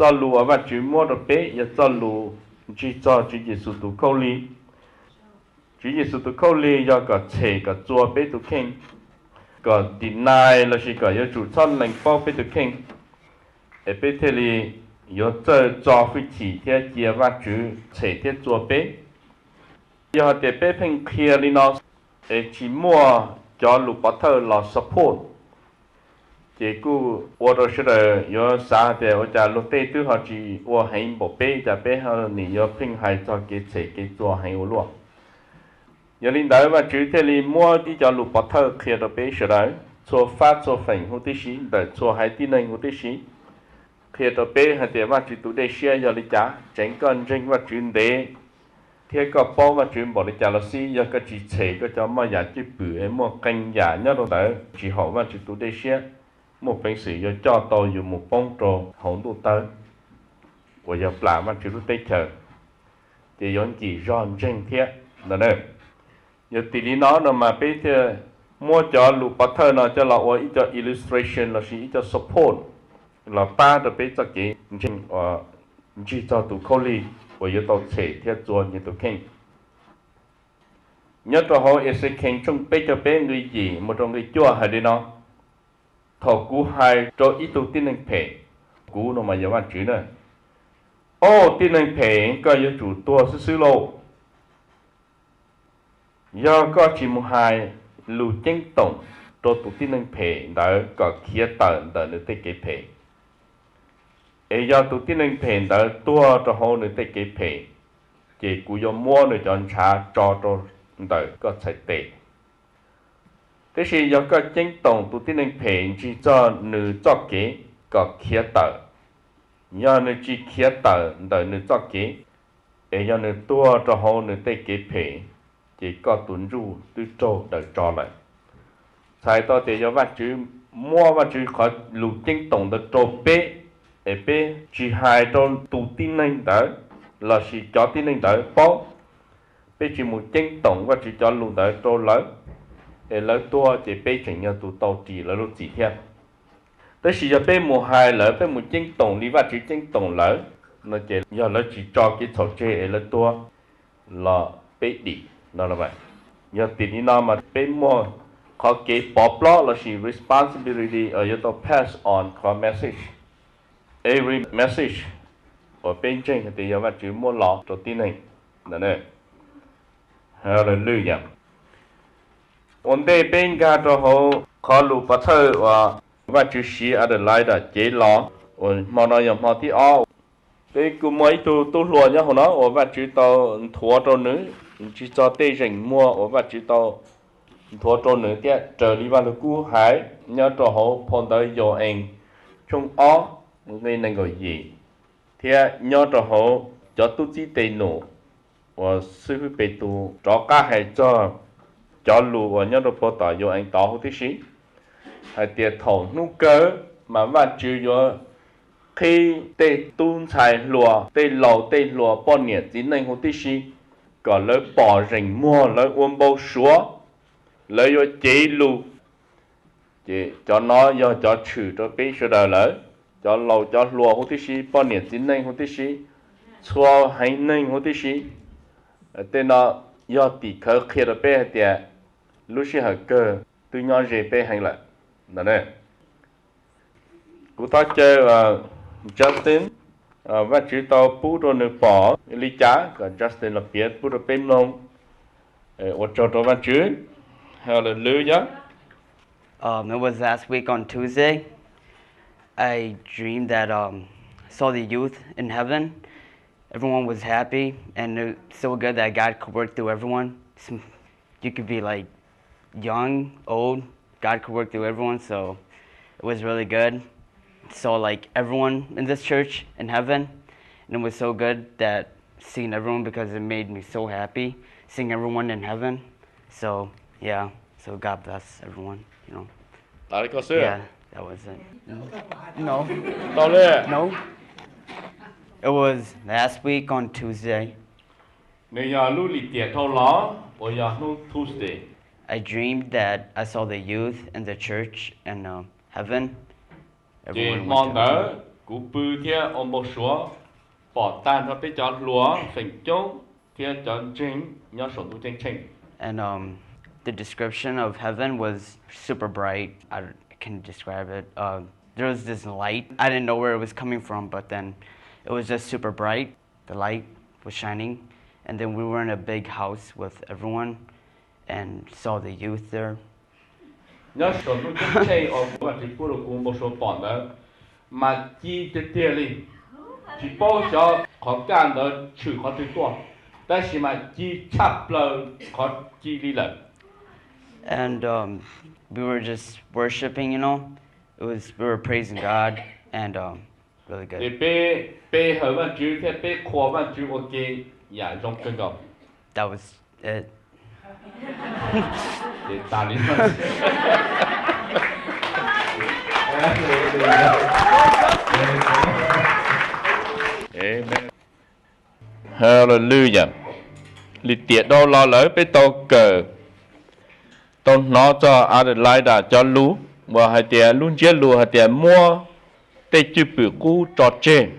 Txoj lus uas Vajtswv muab rau peb yog txoj lus ntsig txog Tswv Yexus tus khaub lig. Tswv Yexus tus khaub lig yog kom tshem kom txua peb tus kheej, kom deny lossis kom yuav tsum txhob lees paub peb tus kheej, es peb thiaj li yuav txawj txo hwj chim thiab cia Vajtswv tshem thiab txua peb. Yog hais tias peb pheej qhia li no, es tsis muaj cov lus pov thawj los support, ces kuj ua rau sawv daws yuav xav hais tias ua cas luag tej twb ho tsis ua heev npaum peb, cas peb ho nim yuav pheej hais txog kev tshem kev txua heev ua luaj. Yog li ntawd Vajtswv thiaj li muab ib cov lus pov thawj qhia rau peb sawv daws txhua fab txhua feem huv tib si, ntawm txhua haiv tib neeg huv tib si, qhia rau peb hais tias Vajtswv tus dej siab yog li cas. Tseev koj ntseeg Vajtswv ntev thiab koj paub Vajtswv npaum li cas los xij, yog koj tsis tshem koj cov moj yam cwj pwm es muaj qee yam nyob rau ntawd tsis haum Vajtswv tus dej siab, muaj peev xwm yuav coj tau yus mus poob rau hauv ntuj tawb uas yog plam Vajtswv lub teb chaws, ces yuav nkim zog ntseeg thiab no. Yog tim li no no mas peb thiaj muab cov lus pov thawj no coj los ua ib co illustration lossis ib co support los pab rau peb txoj kev ntseeg uas ntsig txog tus khaub lig uas yuav tau tshem thiab txua nyias tus kheej. Nyob rau hauv Exekees tshooj peb caug peb nqe yim mus rau nqe cuaj hais li no: Thaum kuv hais rau ib tug tib neeg phem, kuv no mas yog Vajtswv na, Au tib neeg phem, koj yuav tsum tuag xwb xwb lauj! Yog koj tsis mus hais lus ceeb toom rau tus tib neeg phem ntawd kom khiav tawm ntawm nws tej kev phem, es yog tus tib neeg phem ntawd tuag rau hauv nws tej kev phem, ces kuv yuav muab nws cov ntshav tso rau ntawm koj txhais tes. Tiam sis yog koj ceeb toom tus tib neeg phem ntsig txog nws txoj kev kom khiav tawm, yog nws tsis khiav tawm ntawm nws txoj kev, es yog nws tuag rau hauv nws tej kev phem, ces koj tus ntsuj twb raug daws tso lawm. Txhais tau tias yog Vajtswv muab Vajtswv qhov lus ceeb toom ntawd rau peb, es peb tsis hais rau tus tib neeg ntawd lossis cov tib neeg ntawd paub, peb tsis mus ceeb toom Vajtswv cov lus ntawd rau lawv, es lawv tuag ces peb tseem yog tus tau ris lawv lub txim thiab. Tab sis yog peb mus hais lawv, peb mus ceeb toom li Vajtswv ceeb toom lawv no ces yog lawv tsis tso kev txhaum tseg es lawv tuag los peb dim no. Yog tim li no mas peb muaj qhov kev pov plob lossis responsibility uas yuav tau pass on qhov message, every message uas peb ntseeg hais tias yog Vajtswv muab los rau tib neeg. Hallelujah. Ua ntej peb nkag rau hauv qhov lus pov thawj uas Vajtswv siv Adelaida cev los, uas hmo no yog hmo thib ob, peb kuj muaj ib tug tub hluas nyob hauv no uas Vajtswv tau nthuav rau nws, ntsig txog tej zeem muag uas Vajtswv tau nthuav rau nws thiab raws li Vaj Lug Kub hais nyob rau hauv phau ntawv Yau-ees tshooj ob nqe nees nkaum yim, thiab nyob rau hauv cov tub txib Tes Num uas xib hwb Petus rov qab hais txog cov lus uas nyob rau puag tom Yau-ees tod huv tib si, hais tias thaum hnub kawg mas Vajtswv yuav qhib tej tub ntxhais hluas, tej laus tej hluas, poj niam txiv neej huv tib si, kom lawv pom zeem muag, lawv ua npau suav, lawv yuav cev lus. Ces cov no yog cov tshwm rau peb sawv daws lawm, cov laus cov hluas huv tib si, poj niam txiv neej huv tib si, txhua haiv neeg huv tib si. Tej no yog tim khawv qhia rau peb hais tias lub sij hawm kawg twb nyob ze peb heev lawm. Kuv thov caw Justin, Vajtswv tau pub rau nws pom li cas kom Justin los piav pub rau peb mloog. Ua tsaug rau Vajtswv. Hallelujah. Um, it was last week on Tuesday. I dreamed that um, I saw the youth in heaven. Everyone was happy, and it's so good that God could work through everyone. Some, you could be like young, old, God could work through everyone. So it was really good. Saw like everyone in this church in heaven, and it was so good that seeing everyone because it made me so happy seeing everyone in heaven. So yeah, so God bless everyone. You know. Tau li ko xwb. Yeah, that was it. No. Tau li. No. It was last week on Tuesday. Nws yog lub lim tiam dhau los uas yog hnub Tuesday. I dreamed that I saw the youth in the church in uh, heaven. Ces hmo ntawd Kuv pw thiab ua npau suav pom tag nrho peb cov hluas feem coob thiab cov ntseeg nyob saum ntuj ceeb tsheej. And um, the description of heaven was super bright. I can describe it. Uh, there was this light. I didn't know where it was coming from, but then it was just super bright. The light was shining, and then we were in a big house with everyone and saw the youth there. Nyob saum ntuj ceeb tsheej uas Vajtswv pub rau kuv npau suav pom ntawd, mas ci tiag tiag li. Tsis paub xyov qhov kaj ntawd tshwm qhov twg tuaj, tab sis mas ci tshaj plaws qhov ci li lawm. And um, we were just worshiping, you know, it was we were praising God and um, really good. Ces peb pe hawm Vajtswv thiab peb qhuas Vajtswv ua ke yam zoo kawg nkaus. That was it. Ces tas li. Hallelujah. Lim tiam dhau los lawm peb tau kawm, tau hnov txog Adelaida cov lus uas hais tias lub ntsiab lus hais tias muab tej cwj pwm qub tso tseg.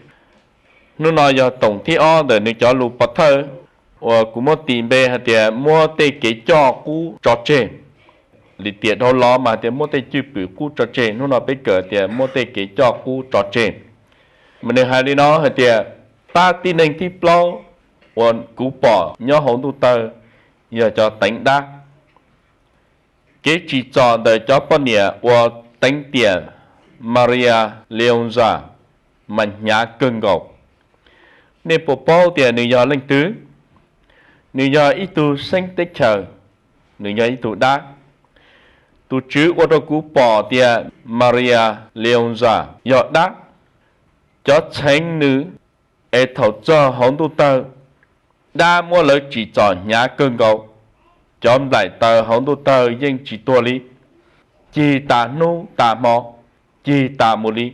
Hnub no yog toom thib ob ntawm nws cov lus pov thawj uas kuv muab tis npe hais tias muab tej kev coj qub tso tseg. Lim tiam dhau los mas hais tias muab tej cwj pwm qub tso tseg, hnub no peb kawm tias muab tej kev coj qub tso tseg. Mas nws hais li no hais tias, pab tib neeg thib plaub uas kuv pom nyob hauv ntuj tawg yog cov teev dab. Kev tsim txom ntawm cov poj niam uas teev tiam Maria Leonza mas hnyav kawg nkaus. Nej puas paub tias nws yog leej twg? Nws yog ib tug xeeb teb chaws, nws yog ib tug dab. Tus Tswv ua rau kuv pom tias Maria Leonza yog dab. Cov txheev nws, es thaum txog hauv ntuj tawg, dab muab lawv tsim txom hnyav kawg nkaus. Cov nplaim taws hauv ntuj tawg yeej tsis tuag li, cig tas hnub tas hmo, cig tas mus li.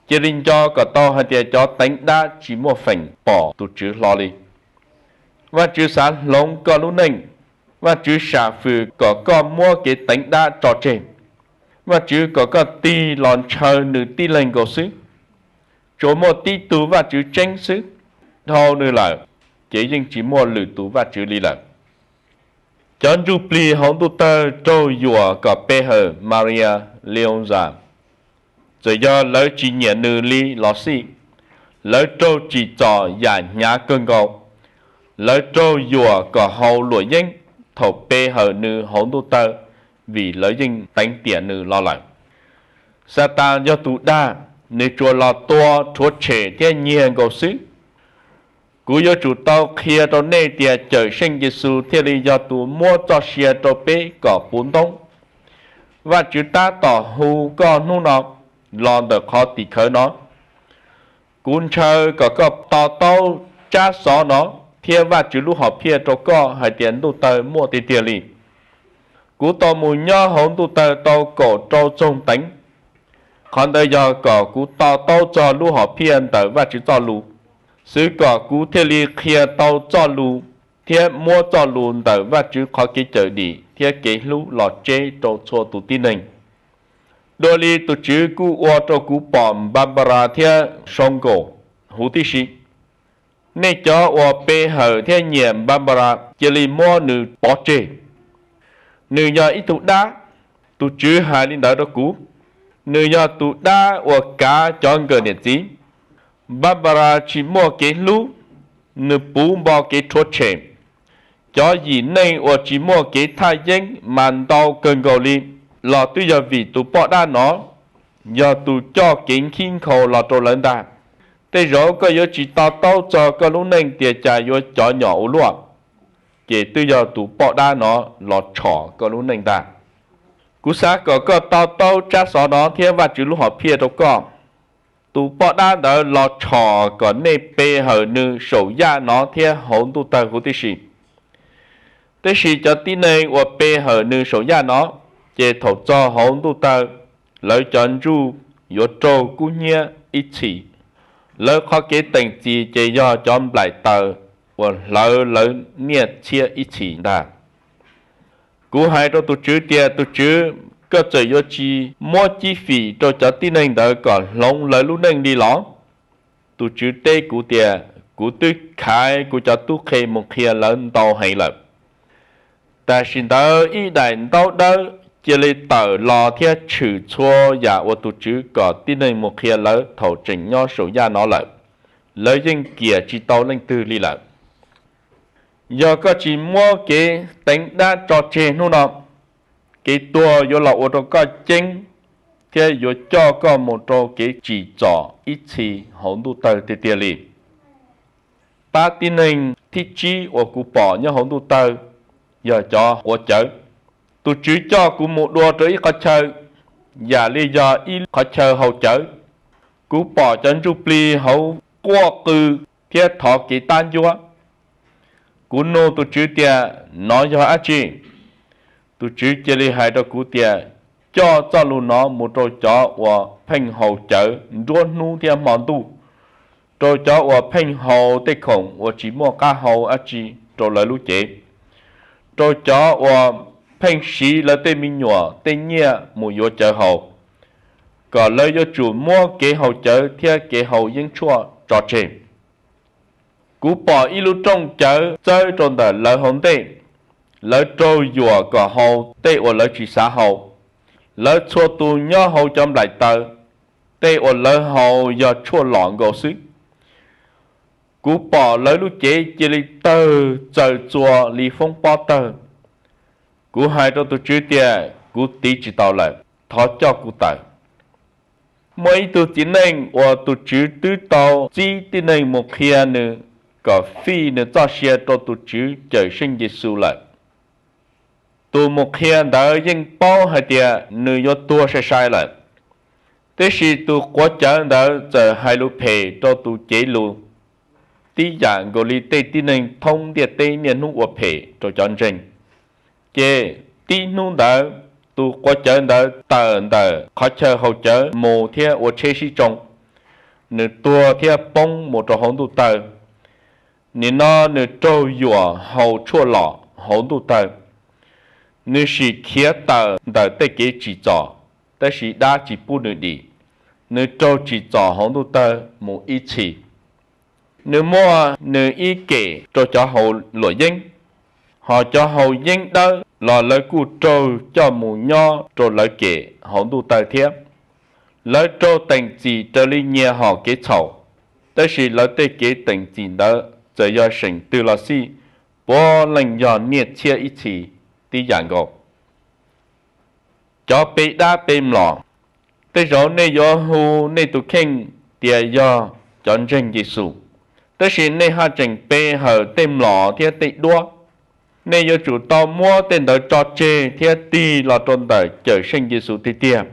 Cia li nco kom tau hais tias cov teev dab tsis muaj feem pom tus Tswv hlo li. Vajtswv xav hloov koj lub neej. Vajtswv sam fwm kom koj muab kev teev dab tso tseg. Vajtswv kom koj tig los ntshaw nws tib leeg nkaus xwb. Tsuas muaj tib tug Vajtswv tseeb xwb, dhau nws lawm, ces yeej tsis muaj lwm tus Vajtswv li lawm. Cov ntsuj plig hauv ntuj tawg raug yuam kom pe hawm Maria Leonza. Txawm yog lawv tsis nyiam nws li los xij, lawv raug tsim txom yam hnyav kawg nkaus. Lawv raug yuam kom haus luam yeeb thaum pe hawm nws hauv ntuj tawg, vim lawv yeej teev tiam nws los lawm. Xatas yog tus dag, nws tsuas los tua rhuav tshem thiab nyiag nkaus xwb. Kuv yuav tsum tau qhia rau nej tias Cawmseej Yexus thiaj li yog tus muab txoj sia rau peb kom puv ntoob. Vajtswv tab tom hu koj hnub no los ntawm qhov tim khawv no. Kuv ntshaw kom koj to taub tsab xov no thiab Vajtswv lub hom phiaj rau koj hais tias ntuj tawg muaj tiag tiag li. Kuv tau mus nyob hauv ntuj tawg tau kaum rau txoog teev. Qhov ntawd yog kom kuv to taub txog lub hom phiaj ntawm Vajtswv txoj lus, xwv kom kuv thiaj li qhia tau txoj lus thiab muab txoj lus ntawm Vajtswv qhov kev cawm dim thiab kev hlub los tseb rau txhua tus tib neeg. Dua li tus Tswv kuj ua rau kuv pom Npanparas thiab Soo Nkaus huv tib si. Nej cov uas pe hawm thiab nyiam Npanparas cia li muab nws pov tseg. Nws yog ib tug dab, tus Tswv hais li ntawd rau kuv. Nws yog tus dab uas kav cov nkawm niam txiv. Npanparas tsis muaj kev hlub, nws puv npo kev rhuav tshem. Cov yim neej uas tsis muaj kev thaj yeeb mas ntau kawg nkaus li los twb yog vim tus poj dab no yog tus coj kev khib nkhaus los rau lawv ntag. Tej zaum koj yuav tsis to taub txog koj lub neej tias cas yuav cov nyom ua luaj, ces twb yog tus poj dab no los tshom koj lub neej ntag. Kuv xav kom koj to taub tsab xov no thiab Vajtswv lub hom phiaj rau koj. Tus poj dab ntawd los tshom kom nej pe hawm nws saum yaj no thiab hauv ntuj tawg huv tib si. Tab sis cov tib neeg uas pe hawm nws saum yaj no, ces thaum txog hauv ntuj tawg, lawv cov ntsuj yuav raug kub hnyiab ib txhis. Lawv qhov kev teem txim ces yog cov nplaim taws uas hlawv lawv niaj txhiab ib txhis ntag. Kuv hais rau tus Tswv tias, tus Tswv, Koj txawm yuav tsis muab cib fim rau cov tib neeg ntawd kom hloov lawv lub neej li los? Tus Tswv teb kuv tias, Kuv twb khaiv kuv cov tub qhe mus qhia lawv ntau heev lawm. Tam sim ntawd ib daim ntaub dawb cia li tawm los thiab tshwm txhua yam uas tus Tswv kom tib neeg mus qhia lawv thaum tseem nyob saum yaj no lawm. Lawv yeej kiam tsis tau leej twg li lawm. Yog koj tsis muab kev teev dab tso tseg hnub no, kev tuag yuav los ua rau koj ceeb thiab yuav coj koj mus rau kev tsim txom ib txhis hauv ntuj tawg tiag tiag li. Pab tib neeg thib tsib uas kuv pom nyob hauv ntuj tawg yog cov quav cawv. Tus Tswv coj kuv mus dua rau ib qhov chaw, yam li yog ib qhov chaw haus cawv. Kuv pom cov ntsuj plig hauv quaj qw thiab thov kev tab ncuab. Kuv nug tus Tswv tias, Nov yog dab tsi? Tus Tswv cia li hais rau kuv tias, Coj txoj lus no mus rau cov uas pheej haus cawv nruab hnub thiab hmo ntuj, rau cov uas pheej haus tej khoom uas tsis muaj qab hau dab tsi rau lawv lub cev, rau cov uas pheej siv lawv tej me nyuam tej nyiaj mus yuav cawv haus, kom lawv yuav tsum muab kev haus cawv thiab kev haus yeeb tshuaj tso tseg. Kuv pom ib lub rooj cawv txawb rau ntawm lawv hauv ntej. Lawv raug yuam kom haus tej uas lawv tsis xav haus. Lawv txhua tus nyob hauv cov nplaim taws, tej uas lawv haus yog tshuaj lom nkaus xwb. Kuv pom lawv lub cev cia li tawg txaws txua li foob pob tawg. Kuv hais rau tus Tswv tias, Kuv tiv tsis tau lawm, thov coj kuv tawm. Muaj ib tug txiv neej uas tus Tswv twb tau txib tib neeg mus qhia nws kom fij nws txoj sia rau tus Tswv Cawmseej Yexus lawm. Tus mus qhia ntawd yeej paub hais tias nws yuav tuag sai sai lawm, tiam sis tus quav cawv ntawd txawm hais lus phem rau tus cev lus, tib yam nkaus li tej tib neeg thoob ntiaj teb niaj hnub ua phem rau cov ntseeg. Ces tib hnub ntawd, tus quav cawv ntawd tawm ntawm qhov chaw haus cawv mus thiab ua tsheb sib tsoo, nws tuag thiab poob mus rau hauv ntuj tawg. Nim no nws raug yuam haus tshuaj lom hauv ntuj tawg. Nws sim khiav tawm ntawm tej kev tsim txom, tab sis dab tsis pub nws dim. Nws raug tsim txom hauv ntuj tawg mus ib txhis. Nws muaj nws ib kem rau cov haus luam yeeb, hos cov haus yeeb dawb los lawv kuj raug coj mus nyob rau lawv kem hauv ntuj tawg thiab. Lawv raug teem txim raws li nyias hom kev txhaum, tab sis lawv tej kev teem txim ntawd txawm yog seem twg los xij, puav leej yog niaj txhiab ib txhis tib yam nkaus. Cov pe dab pe mlom, tej zaum nej yuav hu nej tus kheej tias yog cov ntseeg Yexus, tab sis nej haj tseem pe hawm tej mlom thiab tej duab. Nej yuav tsum tau muab tej ntawd tso tseg thiab tig los rau ntawm Cawmseej Yexus tiag tiag.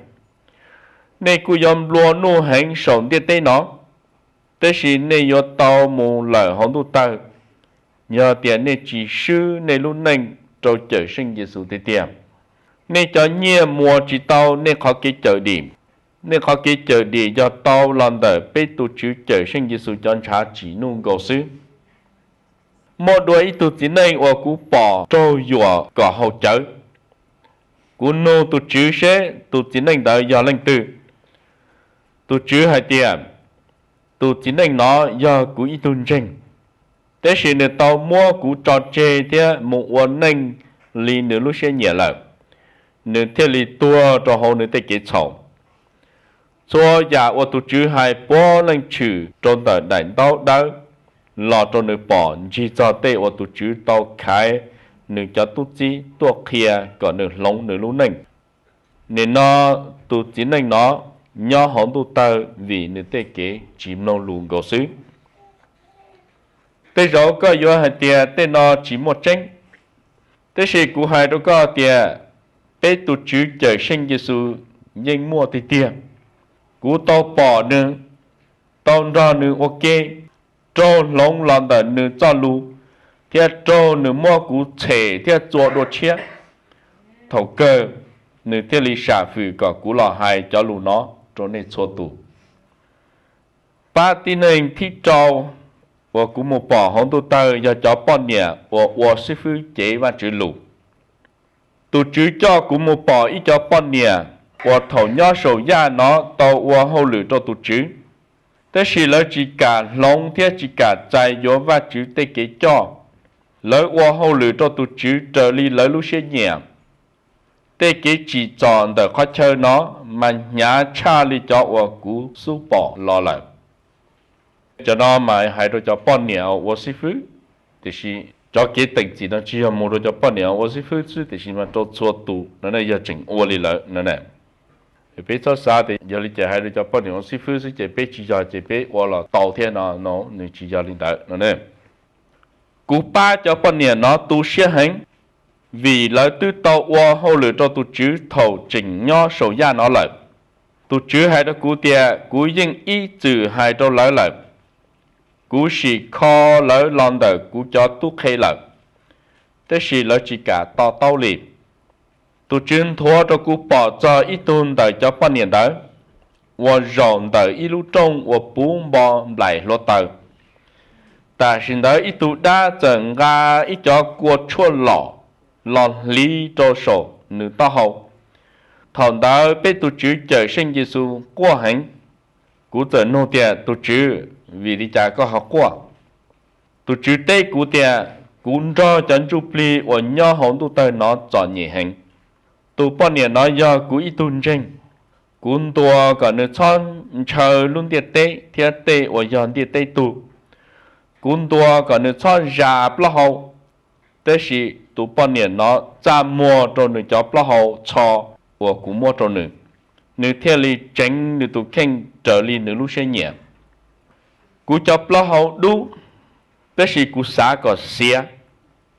Nej kuj yuav nplua nuj heev saum ntiaj teb no, tab sis nej yuav tau mus lawm hauv ntuj tawg, yog tias nej tsis swb nej lub neej rau Cawmseej Yexus tiag tiag. Nej cov nyiaj muas tsis tau nej qhov kev cawm dim. Nej qhov kev cawm dim yog tau los ntawm peb tus Tswv Cawmseej Yexus cov ntshav tsim nuj nkaus xwb. Muaj dua ib tug txiv neej uas kuv pom raug yuam kom haus cawv. Kuv nug tus Tswv seb tus txiv neej ntawd yog leej twg. Tus Tswv hais tias, Tus txiv neej no yog kuv ib tug ntseeg, tab sis nws tau muab kuv tso tseg thiab mus ua neej li nws lub siab nyiam lawm, nws thiaj li tuag rau hauv nws tej kev txhaum. Txhua yam uas tus Tswv hais puav leej tshwm rau ntawm daim ntaub dawb los rau nws pom ntsig txog tej uas tus Tswv tau khaiv nws cov tub txib tuaj qhia kom nws hloov nws lub neej. Nim no tus txiv neej no nyob hauv ntuj tawg vim nws tej kev tsis mloog lus nkaus xwb. Tej zaum koj yuav hais tias tej no tsis muaj tseeb, tab sis kuv hais rau koj tias peb tus Tswv Cawmseej Yexus yeej muaj tiag tiag. Kuv tau pom nws, tau nrog nws ua ke, raug hloov los ntawm nws txoj lus, thiab raug nws muab kuv tshem thiab txua dua tshiab. Thaum kawg nws thiaj li sam fwm kom kuv los hais cov lus no rau nej txhua tus. Pab tib neeg thib rau uas kuv mus pom hauv ntuj tawg yog cov poj niam uas ua xib fwb cev Vajtswv lus. Tus Tswv coj kuv mus pom ib cov poj niam uas thaum nyob saum yaj no tau ua hauj lwm rau tus Tswv, tab sis lawv tsis kam hloov thiab tsis kam txais yuav Vajtswv tej kev coj. Lawv ua hauj lwm rau tus Tswv raws li lawv lub siab nyiam. Tej kev tsim txom ntawm qhov chaw no mas hnyav tshaj li cov uas kuv xub pom los lawm. Cov no mas hais rau cov poj niam ua xib fwb, tiam sis cov kev teem txim no tsis yog mus rau cov poj niam ua xib fwb xwb, tiam sis mas rau txhua tus no yog tseem ua li lawm no. Peb txhob xav tias yog li ces hais rau cov poj niam ua xib fwb xwb ces peb tsis yog ces peb ua los tau thiab no, no nws tsis yog li ntawd no. Kuv pab cov poj niam no tu siab heev, vim lawv twb tau ua hauj lwm rau tus Tswv thaum tseem nyob saum yaj no lawm. Tus Tswv hais rau kuv tias kuv yeej ib txwm hais rau lawv lawm. Kuv sim kho lawv los ntawm kuv cov tub qhe lawm, tab sis lawv tsis kam to taub li. Tus Tswv nthuav rau kuv pom txog ib tug ntawm cov poj niam ntawd uas zaum ntawm ib lub rooj uas puv npo nplaim hluav taws. Tam sim ntawd ib tug dab txawm nqa ib cov kua tshuaj lom los hliv rau saum nws taub hau. Thaum ntawd peb tus Tswv Cawmseej Yexus quaj heev. Kuv txawm nug tias, Tus Tswv, vim li cas koj ho quaj? Tus Tswv teb kuv tias, Kuv nrog cov ntsuj plig uas nyob hauv ntuj tawg no txom nyem heev. Tus poj niam no yog kuv ib tug ntseeg. Kuv ntuas kom nws txhob ntshaw lub ntiaj teb thiab tej uas yog ntiaj teb tug. Kuv ntuas kom nws txhob zas plaub hau, tab sis tus poj niam no txaj muag rau nws cov plaub hau tsho uas kuv muab rau nws, nws thiaj li tseev nws tus kheej raws li nws lub siab nyiam. Kuv cov plaub hau dub, tab sis kuv xav kom xiav.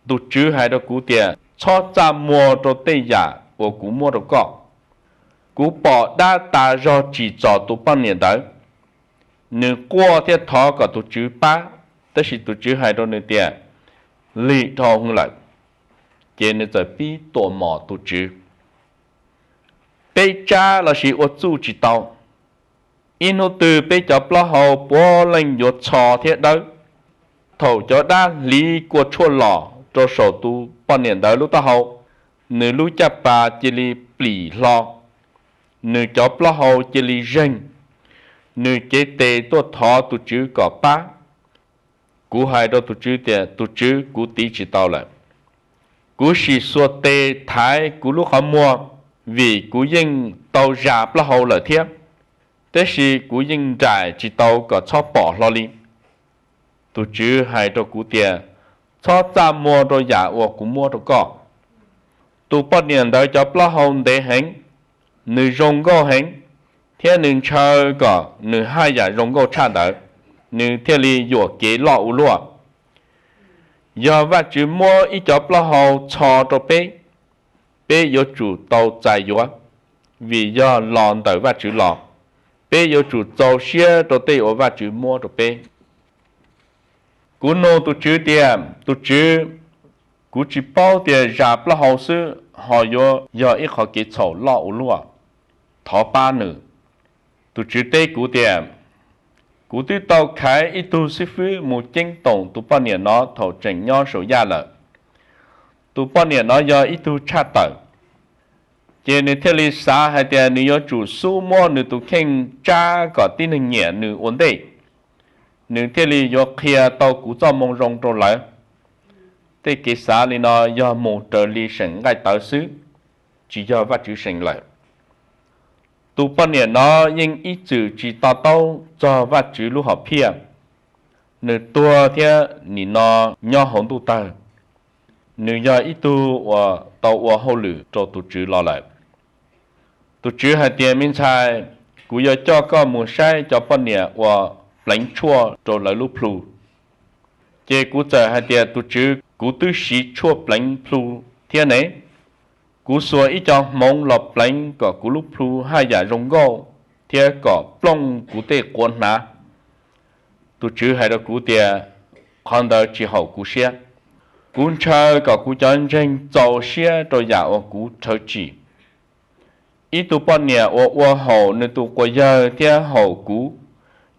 Tus Tswv hais rau kuv tias, Txhob txaj muag rau tej yam uas kuv muab rau koj. Kuv pom dab tas zog tsim txom tus poj niam ntawd. Nws quaj thiab thov kom tus Tswv pab, tab sis tus Tswv hais rau nws tias, Lig dhau hwv lawm. Ces nws txawm pib tuam mom tus Tswv. Peb tsab lossis ua txuj tsis tau. Ib hnub twg peb cov plaub hau puav leej yuav tsho thiab dawb. Thaum cov dab hliv kua tshuaj lom rau saum tus poj niam ntawd lub taub hau, nws lub caj pas cia li plim hlo, nws cov plaub hau cia li zeeg, nws cev tes tuaj thov tus Tswv kom pab. Kuv hais rau tus Tswv tias, Tus Tswv, kuv tiv tsis tau lawm. Kuv sim xuas tes thaiv kuv lub qhov muag, vim kuv yeej tau zas plaub hau lawm thiab, tab sis kuv yeej nraim tsis tau kom txhob pom hlo li. Tus Tswv hais rau kuv tias, Txhob txaj muag rau yam uas kuv muab rau koj. Tus poj niam ntawd cov plaub hau ntev heev, nws zoo nkauj heev, thiab nws ntshaw kom nws haj yam zoo nkauj tshaj ntawd, nws thiaj li yuam kev loj ua luaj. Yog Vajtswv muab ib cov plaub hau tsho rau peb, peb yuav tsum tau txais yuav, vim yog los ntawm Vajtswv los. Peb yuav tsum txaus siab rau tej uas Vajtswv muab rau peb. Kuv nug tus Tswv tias, Tus Tswv, kuv tsis paub tias zas plaub hau xwb ho yuav yog ib qho kev txhaum loj ua luaj. Thov pab nws. Tus Tswv teb kuv tias, Kuv twb tau khaiv ib tug xib fwb mus ceeb toom tus poj niam no thaum tseem nyob saum yaj lawm. Tus poj niam no yog ib tug tshaj tawm, ces nws thiaj li xav hais tias nws yuav tsum xub muab nws tus kheej tsab kom tib neeg nyiam nws ua ntej, nws thiaj li yuav qhia tau kuv txoj moo zoo rau lawv. Tej kev xav li no yog mus raws li seem nqaij tawv xwb, tsis yog Vajtswv seem lawm. Tus poj niam no yeej ib txwm tsis to taub txog Vajtswv lub hom phiaj. Nws tuag thiab nim no nyob hauv ntuj tawg. Nws yog ib tug uas tau ua hauj lwm rau tus Tswv los lawm. Tus Tswv hais tias, Me ntxhais, kuv yuav coj koj mus saib cov poj niam uas pleev tshuaj rau lawv lub plhu. Ces kuv txawm hais tias, Tus Tswv, kuv twb siv tshuaj pleev plhu thiab ne. Kuv xuas ib co hmoov los pleev kom kuv lub plhu haj yam zoo nkauj thiab kom plooj kuv tej quav hnav. Tus Tswv hais rau kuv tias, Qhov ntawd tsis haum kuv siab. Kuv ntshaw kom kuv cov ntseeg txaus siab rau yam uas kuv rhawv tsim. Ib tug poj niam uas ua haum nws tus quas yawg thiab haum kuv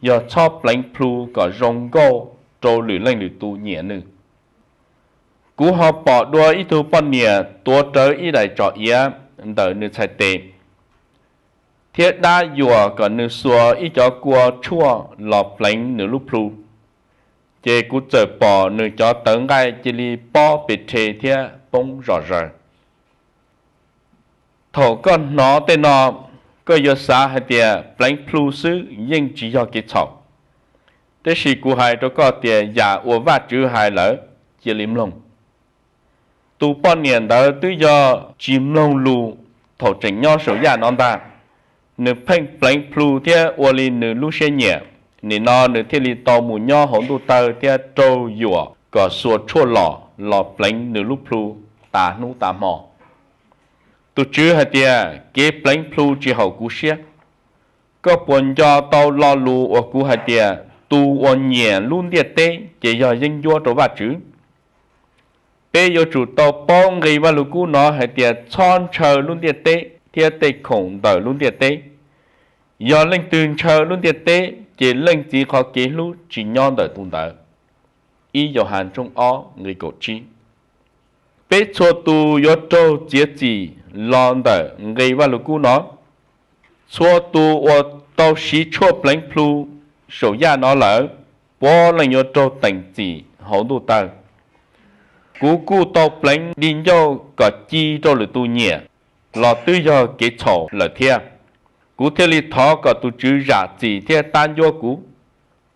yog txhob pleev plhu kom zoo nkauj rau lwm leej lwm tus nyiam nws. Kuv ho pom dua ib tug poj niam tuav rawv ib daim tsom iav ntawm nws txhais tes, thiab dab yuam kom nws xuas ib cov kua tshuaj los pleev nws lub plhu. Ces kuv txawm pom nws cov tawv nqaij cia li pob pes rhe thiab poob zom zaws. Thaum koj hnov tej no, koj yuav xav hais tias pleev plhu xwb yeej tsis yog kev txhaum. Tab sis kuv hais rau koj tias yam uas Vajtswv hais lawm, cia li mloog. Tus poj niam ntawd twb yog tsis mloog lus thaum tseem nyob saum yaj no ntag. Nws pheej pleev plhu thiab ua li nws lub siab nyiam. Nim no nws thiaj li tau mus nyob hauv ntuj tawg thiab raug yuam kom xuas tshuaj lom los pleev nws lub plhu tas hnub tas hmo. Tus tswv hais tias, kev pleev plhu tsis haum kuv siab. Koj puas nco tau lo lus uas kuv hais tias, tus uas nyiam lub ntiaj teb ces yog yeeb ncuab rau Vajtswv? Peb yuav tsum tau paub nqi Vajluskub no hais tias, txhob ntshaw lub ntiaj teb thiab tej khoom ntawm lub ntiaj teb. Yog leej twg ntshaw lub ntiaj teb, ces Leej Txiv qhov kev hlub tsis nyob ntawm tus ntawd. Ib Yauhas tshooj ob nqi kaum tsib. Peb txhua tus yuav raug txiav txim los ntawm nqi Vajluskub no. Txhua tus uas tau siv tshuaj pleev plhu saum yaj no lawm, puav leej yuav raug teem txim hauv ntuj tawg. Kuv kuj tau pleev di ncauj kom ci rau lwm tus nyiam los twb yog kev txhaum lawm thiab. Kuv thiaj li thov kom tus Tswv zam txim thiab tab ncuab kuv.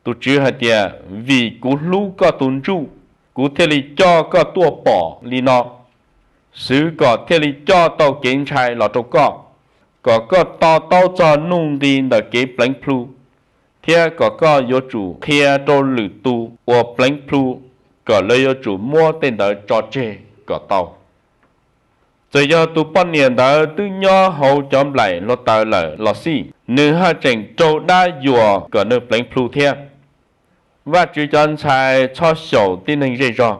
Tus Tswv hais tias, vim kuv hlub koj tus ntsuj, kuv thiaj li coj koj tuaj pom li no, xwv kom thiaj li coj tau kev ntshai los rau koj, kom koj to taub txog nuj nqi ntawm kev pleev plhu, thiab kom koj yuav tsum qhia rau lwm tus uas pleev plhu kom lawv yuav tsum muab tej ntawd tso tseg kom tau. Txawm yog tus poj niam ntawd twb nyob hauv cov nplaim hluav taws lawm los xij, nws haj tseem raug dab yuam kom nws pleev plhu thiab. Vajtswv cov ntxhais txhob xyaum tib neeg zej zog,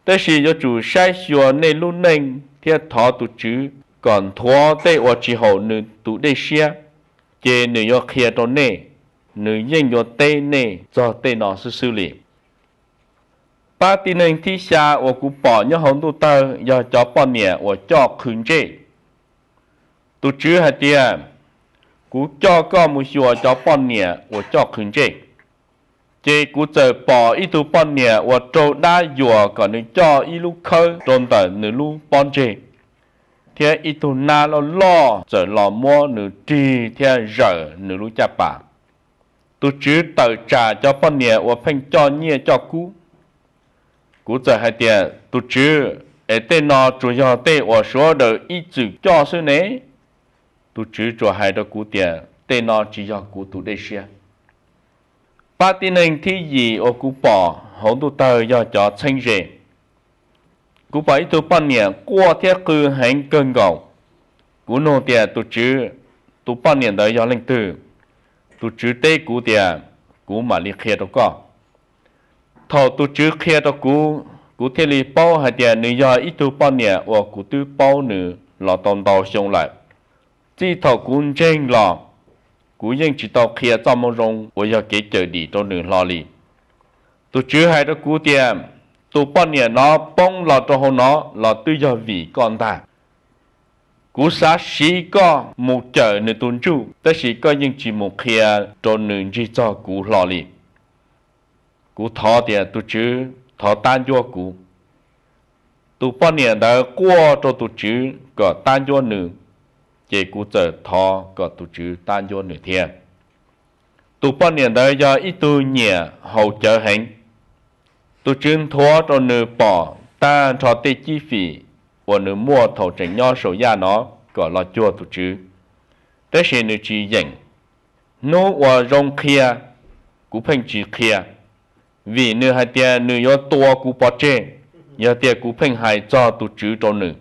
tab sis yuav tsum saib xyuas nej lub neej thiab thov tus Tswv kom nthuav tej uas tsis haum nws tus dej siab, ces nws yuav qhia rau nej, nws yeej yuav teb nej txog tej no xwb xwb li. Pab tib neeg thib xya uas kuv pom nyob hauv ntuj tawg yog cov poj niam uas coj qhws ntsej. Tus Tswv hais tias, kuv coj koj mus xyuas cov poj niam uas coj qhws ntsej. Ces kuv txawm pom ib tug poj niam uas raug dab yuam kom nws coj ib lub khawb rau ntawm nws lub pob ntseg, thiab ib tug nab loj loj txawm los muab nws rig thiab zawm nws lub caj pas. Tus Tswv tawm tsam cov poj niam uas pheej coj nyiaj coj kub. Kuv txawm hais tias, tus Tswv, es tej no tsuas yog tej uas sawv daws ib txwm coj xwb ne? Tus Tswv tsuas hais rau kuv tias, tej no tsis yog kuv tus dej siab. Pab tib neeg thib yim uas kuv pom hauv ntuj tawg yog cov txheeb ze. Kuv pom ib tug poj niam quaj thiab qw heev kawg nkaus. Kuv nug tias, tus Tswv, tus poj niam ntawd yog leej twg? Tus Tswv teb kuv tias, kuv mam li qhia rau koj. Thaum tus Tswv qhia rau kuv, kuv thiaj li paub hais tias nws yog ib tug poj niam uas kuv twb paub nws los tau ntau xyoo lawm. Txij thaum kuv ntseeg los, kuv yeej tsis tau qhia txoj moo zoo uas yog kev cawm dim rau nws hlo li. Tus Tswv hais rau kuv tias, tus poj niam no poob los rau hauv no los twb yog vim koj ntag. Kuv xav siv koj mus cawm nws tus ntsuj, tab sis koj yeej tsis mus qhia rau nws ntsig txog kuv hlo li. Kuv thov tias, tus Tswv, thov tab ncuab kuv. Tus poj niam ntawd quaj rau tus Tswv kom tab ncuab nws, ces kuv txawm thov kom tus Tswv tab ncuab nws thiab. Tus poj niam ntawd yog ib tug nyiam haus cawv heev. Tus Tswv nthuav rau nws pom tag nrho tej cib fim uas nws muaj thaum tseem nyob saum yaj no kom los cuag tus Tswv, tab sis nws tsis yeem. Hnub uas zoo qhia, kuv pheej tsis qhia, vim nws hais tias nws yuav tua kuv pov tseg yog tias kuv pheej hais txog tus Tswv rau nws.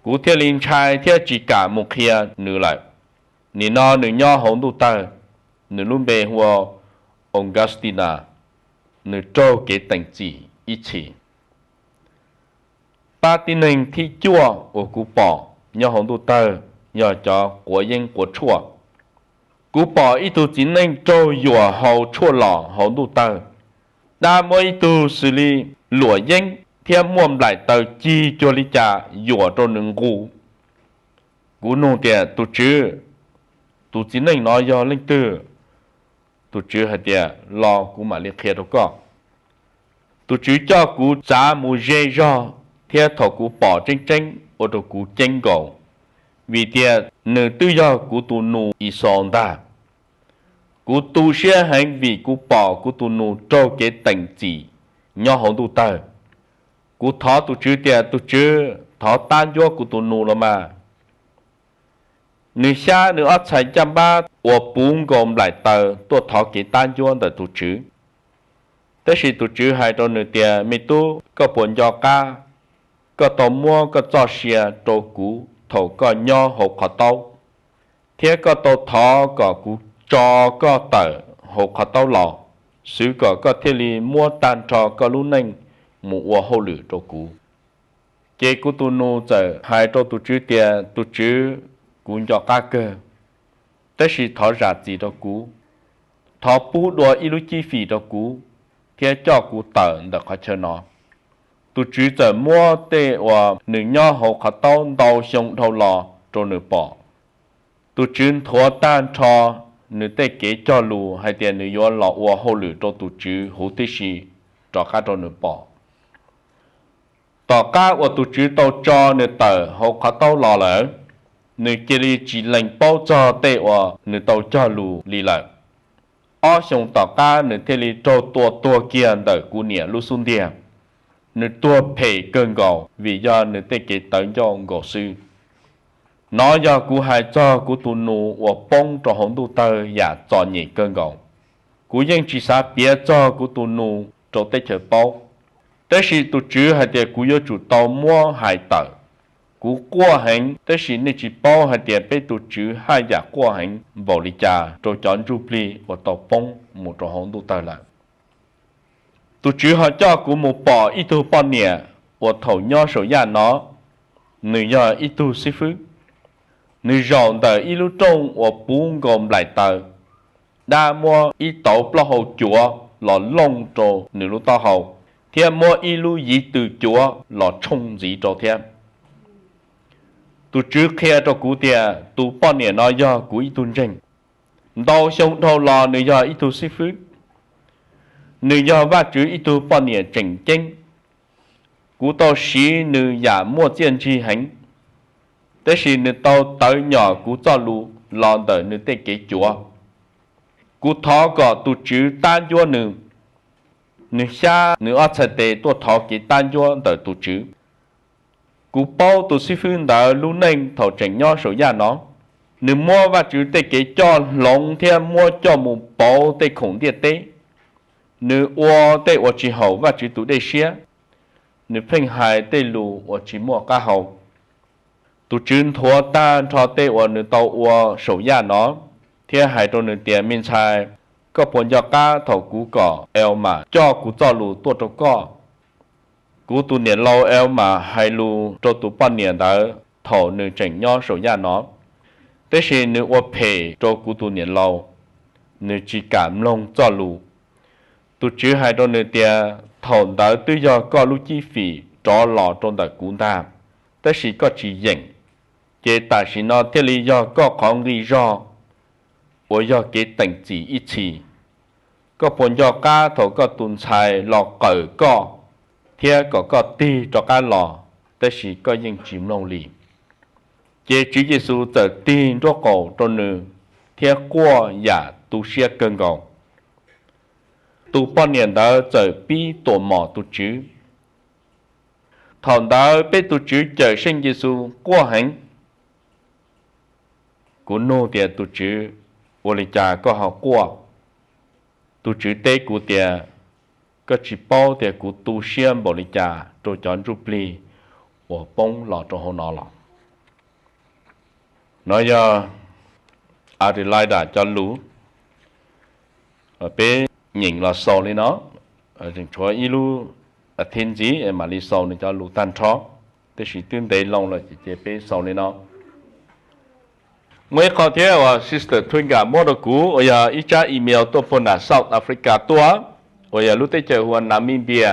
Kuv thiaj li ntshai thiab tsis kam mus qhia nws lawm. Nim no nws nyob hauv ntuj tawg, nws lub npe hu ua Augustina, nws raug kev teem txim ib txhis. Pab tib neeg thib cuaj uas kuv pom nyob hauv ntuj tawg yog cov quav yeeb quav tshuaj. Kuv pom ib tug txiv neej raug yuam haus tshuaj lom hauv ntuj tawg. Dab muab ib tug xws li luam yeeb thiab muaj nplaim taws cig cuag li cas yuam rau nws nqus. Kuv nug tias, Tus Tswv, tus txiv neej no yog leej twg? Tus Tswv hais tias, Los kuv mam li qhia rau koj. Tus Tswv coj kuv txav mus ze zog, thiab thaum kuv pom tseeb tseeb ua rau kuv ceeb nkaus, vim tias nws twb yog kuv tus nus Ixaus ntag. Kuv tu siab heev vim kuv pom kuv tus nus raug kev teem txim nyob hauv ntuj tawg. Kuv thov tus Tswv tias, Tus Tswv, thov tab ncuab kuv tus nus los mas. Nws xyab nws ob txhais caj npab uas puv nkaus nplaim taws tuaj thov kev tab ncuab ntawm tus Tswv. Tab sis tus Tswv hais rau nws tias, Me tub, koj puas nco qab koj tau muab koj txoj sia rau kuv thaum koj nyob hauv qhov taub, thiab koj tau thov kom kuv tso koj tawm hauv qhov taub los, xwv kom koj thiaj li muab tag nrho koj lub neej mus ua hauj lwm rau kuv? Ces kuv tus nus txawm hais rau tus Tswv tias, Tus Tswv, kuv nco qab kawg, tab sis thov zam txim rau kuv. Thov pub dua ib lub cib fim rau kuv, thiab coj kuv tawm ntawm qhov chaw no. Tus Tswv txawm muab tej uas nws nyob hauv qhov taub ntau xyoo dhau los rau nws pom. Tus Tswv nthuav tag nrho nws tej kev cog lus hais tias nws yuav los ua hauj lwm rau tus Tswv huv tib si rov qab rau nws pom. Tom qab uas tus Tswv tau tso nws tawm hauv qhov taub los lawm, nws cia li tsis lees paub txog tej uas nws tau cog lus li lawm. Ob xyoos tom qab nws thiaj li raug tua tuag kiag ntawm kuv niam lub xub ntiag. Nws tuag phem kawg nkaus vim yog nws tej kev tawv ncauj nkaus xwb. Nov yog kuv hais txog kuv tus nus uas poob rau hauv ntuj tawg yam txom nyem kawg nkaus. Kuv yeej tsis xav piav txog kuv tus nus rau teb chaws paub, tab sis tus Tswv hais tias kuv yuav tsum tau muab hais tawm. Kuv quaj heev, tab sis nej tsis paub hais tias peb tus Tswv haj yam quaj heev npaum li cas rau cov ntsuj plig uas tau poob mus rau hauv ntuj tawg lawm. Tus Tswv ho coj kuv mus pom ib tug poj niam uas thaum nyob saum yaj no, nws yog ib tug xib fwb. Nws zaum ntawm ib lub rooj uas puv nkaus nplaim taws, dab muab ib tauv plaub hau cuav los looj rau nws lub taub hau, thiab muab ib lub yiv tw cuav los tshooj ntxiv rau thiab. Tus Tswv qhia rau kuv tias tus poj niam no yog kuv ib tug ntseeg. Ntau xyoo dhau los nws yog ib tug xib fwb. Nws yog Vajtswv ib tug poj niam tseem ceeb. Kuv tau siv nws yam muaj txiaj ntsig heev, tab sis nws tau tawv nyom kuv txoj lus los ntawm nws tej kev cuav. Kuv thov kom tus Tswv tab ncuab nws. Nws xyab nws ob txhais tes tuaj thov kev tab ncuab ntawm tus Tswv. Kuv paub tus xib fwb ntawd lub neej thaum tseem nyob saum yaj no. Nws muab Vajtswv tej kev coj hloov thiab muab coj mus pauv tej khoom ntiaj teb. Nws ua tej uas tsis haum Vajtswv tus dej siab. Nws pheej hais tej lus uas tsis muaj qab hau. Tus Tswv nthuav tag nrho tej uas nws tau ua saum yaj no, thiab hais rau nws tias, Me ntxhais, koj puas nco qab thaum kuv kom Elmas coj kuv txoj lus tuaj rau koj? Kuv tus niam laus Elmas hais lus rau tus poj niam ntawd thaum nws tseem nyob saum yaj no, tab sis nws ua phem rau kuv tus niam laus, nws tsis kam mloog txoj lus. Tus Tswv hais rau nws tias, Thaum ntawd twb yog koj lub cib fim rov los rau ntawm kuv ntag, tab sis koj tsis yeem, ces tam sim no thiaj li yog koj qhov nqi zog uas yog kev teem txim ib txhis. Koj puas nco qab thaum koj tus ntxhais los qawm koj thiab kom koj tig rov qab los, tab sis koj yeej tsis mloog li? Ces Tswv Yexus txawm tig nraub qaum rau nws thiab quaj yam tu siab kawg nkaus. Tus poj niam ntawd txawm pib tuam mom tus Tswv. Thaum ntawd peb tus Tswv Cawmseej Yexus quaj heev. Kuv nug tias, Tus Tswv, ua li cas koj ho quaj? Tus Tswv teb kuv tias, Koj tsis paub tias kuv tu siab npaum li cas rau cov ntsuj plig uas poob los rau hauv no los? No yog Adelaida cov lus, peb nyeem los xaus li no. Tseem tshuav ib lub thib ntxiv mam li xaus nws cov lus tag nrho, tab sis twb ntev loo lawm ces peb xaus li no. Muaj ib qho thiab uas Sister Twinga muab rau kuv uas yog ib tsab email tuaj puag nram South Africa tuaj, uas yog lub teb chaws hu ua Namibia.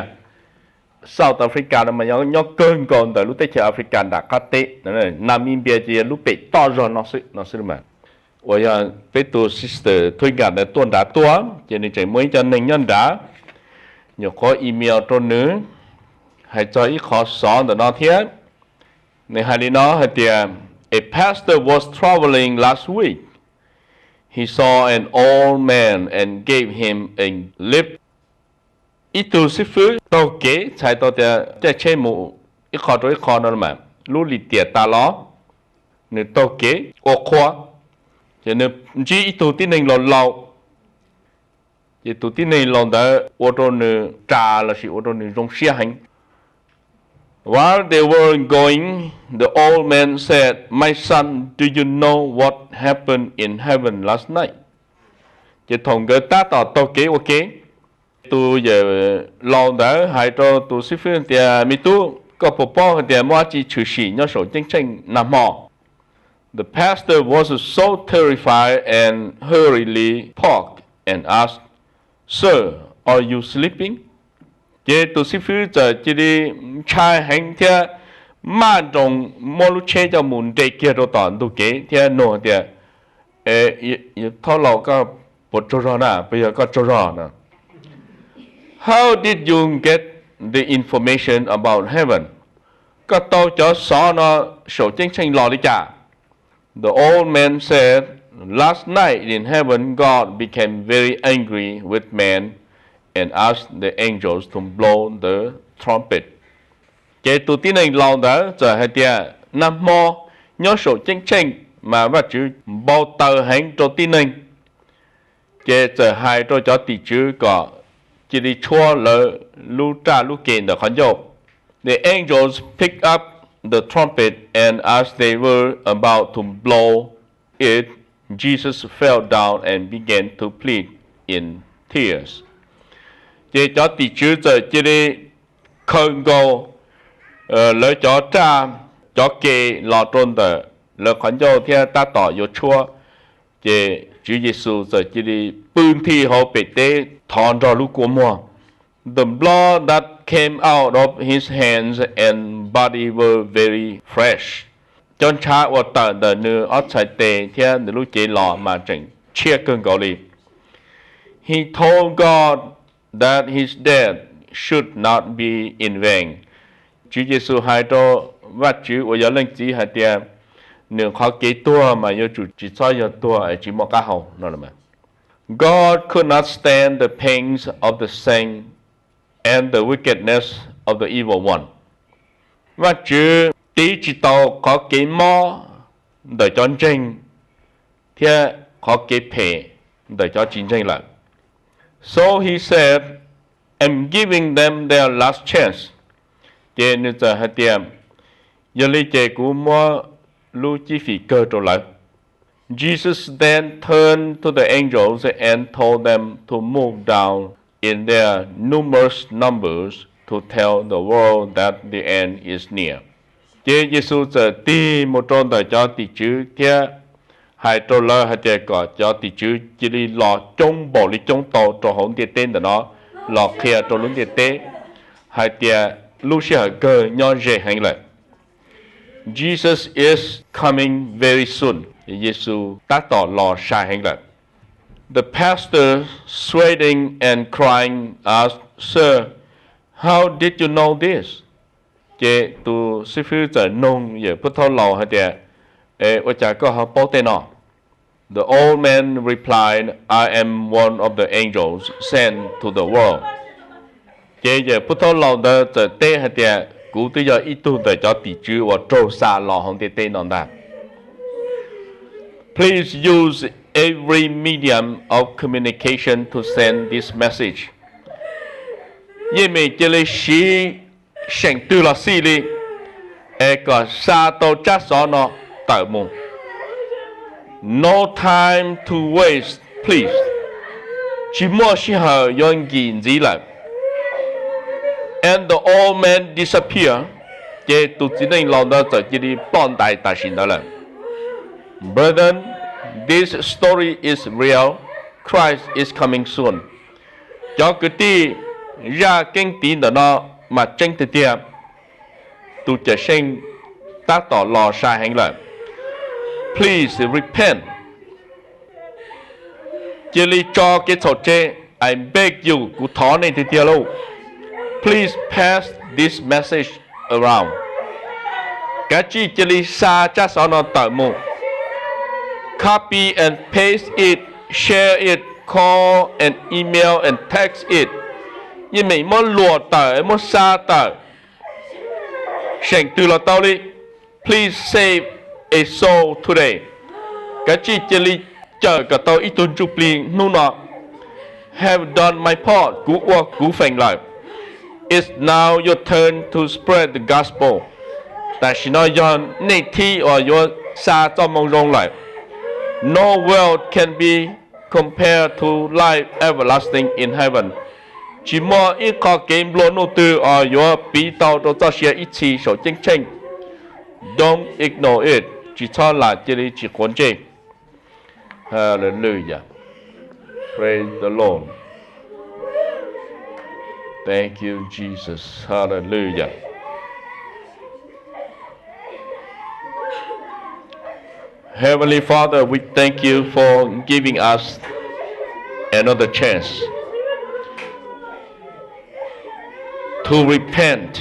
South Africa no mas nyob kawg nkaus ntawm lub teb chaws Africa nram qab teb. Namibia ces yog lub pem toj zog no xwb no xwb mas. Uas yog peb tus sister Thwj Nkam ntawd tuaj nrad tuaj ces nws tseem muaj ib co neeg nyob nrad, nyuam qhuav email rau nws hais txog ib qho xov ntawm no thiab. Nws hais li no hais tias, A pastor was traveling last week. He saw an old man and gave him a lift. Ib tug xib fwb taug kev, txhais tau tias caij tsheb mus ib qho rau ib qho no mas lub lim tiam tas los, nws taug kev ua qhua, ces nws ntsib ib tug tib neeg laus laus, ces tus tib neeg laus ntawd ua rau nws ras lossis ua rau nws zoo siab heev. While they were going, the old man said, My son, do you know what happened in heaven last night? Ces thaum nkawd tab tom taug kev ua ke, tus yawm laus ntawd hais rau tus xib fwb tias, Me tub, koj puas paub hais tias muaj dab tsi tshwm sim nyob saum ceeb tsheej nag hmo? The pastor was so terrified and hurriedly parked and asked, Sir, are you sleeping? Ces tus xib fwb txawm cia li ntshai heev thiab maj nroos muab lub tsheb coj mus nres kiag rau tom ntug kev thiab nug tias, Yawm thab laus, koj puas tsaug zog na? Puas yog koj tsaug zog na? How did you get the information about heaven? Koj tau cov xov no saum ceeb tsheej los li cas? The old man said, Last night in heaven, God became very angry with man and asked the angels to blow the trumpet. Ces tus tib neeg laus ntawd txawm hais tias, Nag hmo nyob saum ceeb tsheej mas Vajtswv npau taws heev rau tib neeg, ces txawm hais rau cov tim tswv kom cia li tshuab lawv lub raj lub ke ntawm qhov ncauj. The angels picked up the trumpet, and as they were about to blow it, Jesus fell down and began to plead in tears. Ces cov tim tswv txawm cia li khaws nkaus lawv cov raj cov ke los rau ntawm lawv qhov ncauj thiab tab tom yuav tshuab, ces Tswv Yexus txawm cia li pw nthi hauv pem teb thov nrog lub kua muag. The blood that came out of his hands and body were very fresh. Cov ntshav uas tawm ntawm nws ob txhais tes thiab nws lub cev los mas tseem tshiab kawg nkaus li. He told God that his death should not be in vain. Tswv Yexus hais rau Vajtswv uas yog Leej Txiv hais tias nws qhov kev tuag mas yuav tsum tsis txhob yog tuag es tsis muaj qab hau no. God could not stand the pains of the sin and the wickedness of the evil one. Vajtswv tiv tsis tau qhov kev mob ntawm cov ntseeg thiab qhov kev phem ntawm cov tsis ntseeg lawm. So he said, I'm giving them their last chance. Ces nws txawm hais tias, Yog li ces kuv muab lub cib fim kawg rau lawv. Jesus then turned to the angels and told them to move down in their numerous numbers to tell the world that the end is near. Ces Yexus txawm tig mus rau ntawm cov tim tswv thiab hais rau lawv hais tias kom cov tim tswv cia li los coob npaum li coob tau rau hauv ntiaj teb ntawm no, los qhia rau lub ntiaj teb hais tias lub sij hawm kawg nyob ze heev lawm. Jesus is coming very soon. Yexus tab tom los sai heev lawm. The pastor, sweating and crying, asked, Sir, how did you know this? Ces tus xib fwb txawm nug yawm phub thaub laus hais tias, Ua cas koj ho paub tej no? The old man replied, I am one of the angels sent to the world. Ces yawm phub thaub laus ntawd txawm teb hais tias, Kuv twb yog ib tug ntawm cov tim tswv uas raug xa los hauv ntiaj teb no ntag. Please use every medium of communication to send this message. Yeej meem cia li siv seem twg los xij li es kom xa tau tsab xov no tawm mus. No time to waste, please. Tsis muaj sij hawm yuav nkim ntxiv lawm. And the old man disappeared. Ces tus txiv neej laus ntawd txawm cia li ploj ntais tam sim ntawd lawm. Brethren, this story is real. Christ is coming soon. Cov kwv tij, zaj keeb tiv ntawm no mas tseeb tiag tiag, tus Cawm Seej tab tom los sai heev lawm. Please repent. Cia li tso kev txhaum tseg, I beg you, kuv thov nej tiag tiag lauj. Please pass this message around. Kav tsij cia li xa tsab xov no tawm mus. Copy and paste it, share it, call and email and text it. Yeej meem muab luam tawm, muab xa tawm, seem twg los tau li. Please save a soul today. Kav tsij cia li cawm kom tau ib tug ntsuj plig hnub no. Have done my part, kuv ua kuv feem lawm. It's now your turn to spread the gospel. Tam sim no yog nej thib uas yuav xa txoj moo zoo lawm. No wealth can be compared to life everlasting in heaven. Tsis muaj ib qho kev nplua nuj twg uas yuav piv tau rau txoj sia ib txhis saum ceeb tsheej. Don't ignore it. Tsis txhob lam cia li tsis quav ntsej. Hallelujah. Praise the Lord. Thank you, Jesus. Hallelujah. Heavenly Father, we thank you for giving us another chance to repent,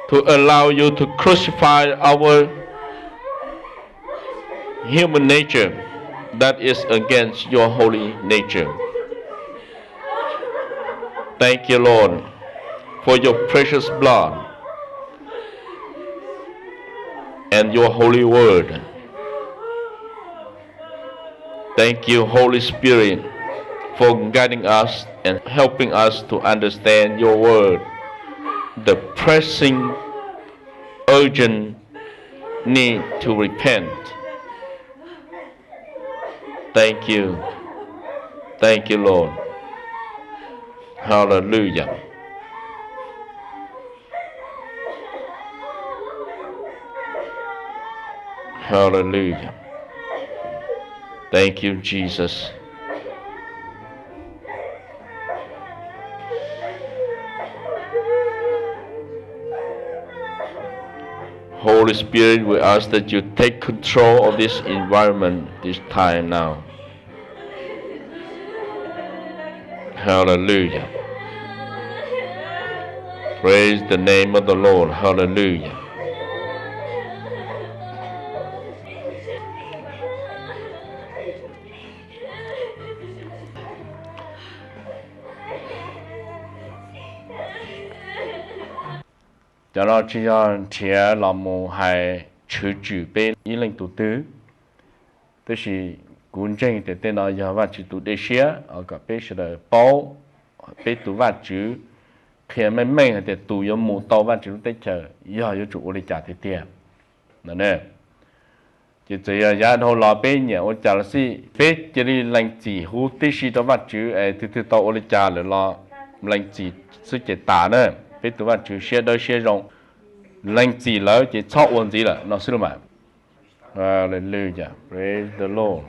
to allow you to crucify our human nature that is against your holy nature. Thank you, Lord, for your precious blood and your holy word. Thank you, Holy Spirit, for guiding us and helping us to understand your word, the pressing, urgent need to repent. Thank you. Thank you, Lord. Hallelujah. Hallelujah. Thank you, Jesus. Holy Spirit, we ask that you take control of this environment this time now. Hallelujah. Praise the name of the Lord. Hallelujah. Cov no tsis yog nrhiav los mus hais tshwm tswm peb ib leej tus twg, tab sis kuv ntseeg tias tej no yog Vajtswv tus dej siab kom peb sawv daws paub peb tus Vajtswv qhia meej meej hais tias tus yuav mus tau Vajtswv lub teb chaws yog yuav tsum ua li cas tiag tiag. Ces txawm yog yav dhau los peb nyiam ua cas los xij, peb cia li lees txim huv tib si rau Vajtswv es twg twg tau ua li cas lawm los lees txim xwb ces tas na. Peb tus Vajtswv siab dawb siab zoo, lees txim lawm ces txhob ua ntxiv lawm no xwb lauj mas. Hallelujah, praise the Lord.